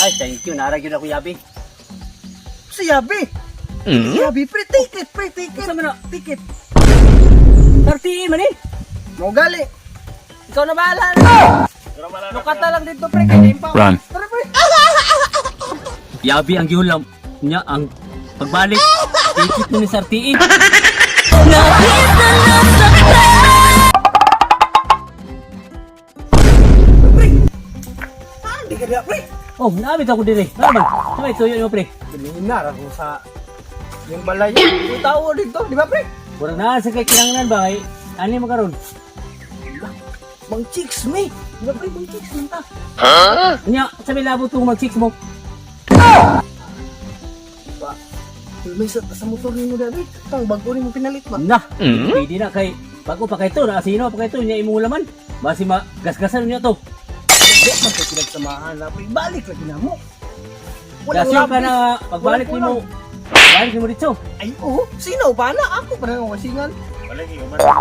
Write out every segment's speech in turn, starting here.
Ay, thank you. Naa ra gyud ako, Yabi. Si Yabi. Yabi, pre, ticket, pre, ticket. Unsa man na? Ticket. RTE man eh. Mao gali. Ikaw na bahala na. Lukata lang dito, pre, kay pa. Run. Tara, pre. Yabi ang gihulam niya ang pagbalik. Ticket na ni sa RTE. Pre. Ah, di ka diha, pre. Oh, naabit ako dire. Naman. Sabay tuyo nimo, pre. Binina ra ko sa yung balay. Yung tao dito, di ba, pre? Murag naa sa kay kinahanglan ba kay ani mo karon? Mang chicks me. Di ba, pre, mang chicks man ta. Nya, sa may labo tong mag chicks mo. Ba. May sa motor nimo dali. Tang bago nimo pinalit ba? Na, pwede na kay bago pa kay to, na sino pa kay to nya imong laman. Basi ma gasgasan niya to. Di man kay pinagsamahan na, pre. Balik lagi na mo. Walang ka labis. na pagbalik Walang nimo. Balik nimo dito. Ay, oo. Sino pa na? Ako pa na ang kasingan.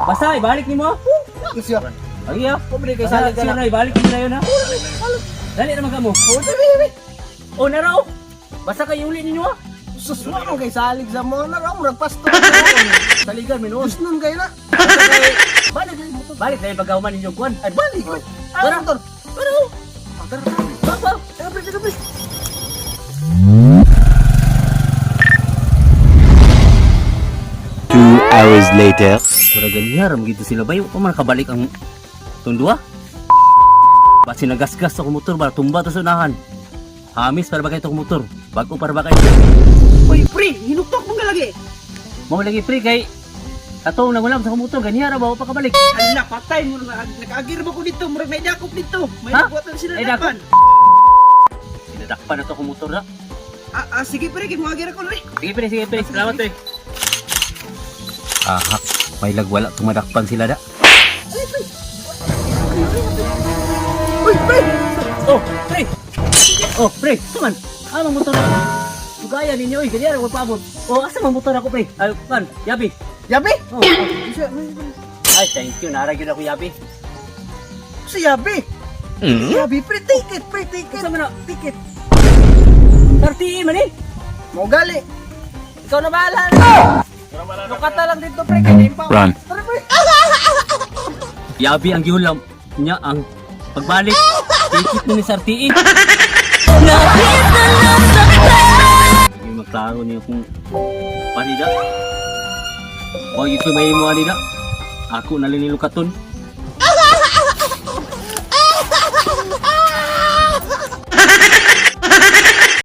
Basta ibalik nimo. Oh, siya. Agi ah. Pobre kay Basta salig ka sure na. na ibalik nimo na yun ha. Dali naman ka mo. Oh, dali, dali. Oh, nara oh. Basta kay uli ninyo ah. Sus, wa man kay salig sa mga na raw, murag pasto. Saligan, minuos nun kayo na. Balik balik na yung pagkauman ninyo kuan. Ay, balik. Tara. Ay, motor. Tara oh. Ah, tara, tara. Baba. Tara, pre, tara, pre. 2 hours later. Murag ganyan ra gito sila bay. Wa man kabalik ang tundua. Basi nagasgas ako motor ba tumba to sa unahan. Hamis para ba kay itong motor? Bago para ba kay? Uy, pre, hinuktok mo nga lagi. Mao lagi, pre, kay katong nangulam sa akong motor ganyan ra ba wa pa kabalik. Ala, patay mo na. Nakaagir ba ko dito? Murag may dakop dito. May Ha? nabuhatan sila May dakop? dakpan. Sinadakpan na to akong motor na. Ah, ah, sige, pre, kay muagir ako pre. Sige pre, sige pre. Salamat pre. Aha, may lagwala tumadakpan sila da. Uy, pre! Oh, pre. Oh, pre, tuman. Ah, mang motor na. Sugaya ninyo oy, ganyan ra paabot. Oh, asa mang motor ako, pre? Ay, kan, Yabi. Yabi! Oh, oh. Ay, thank you. Nara gyud ako, Yabi. Si Yabi! Yabi, pre, ticket, pre, ticket. Unsa man na? Ticket. RTE man eh. Mao gali. Ikaw na bahala na. Lukata lang dito, pre, kay pa. Run. Tara, pre. Yabi ang gihulam niya ang pagbalik. Ticket na ni sa RTE. Hindi maklaro niyo kung panida. Huwag ito may imo anida. Ako na nilukaton.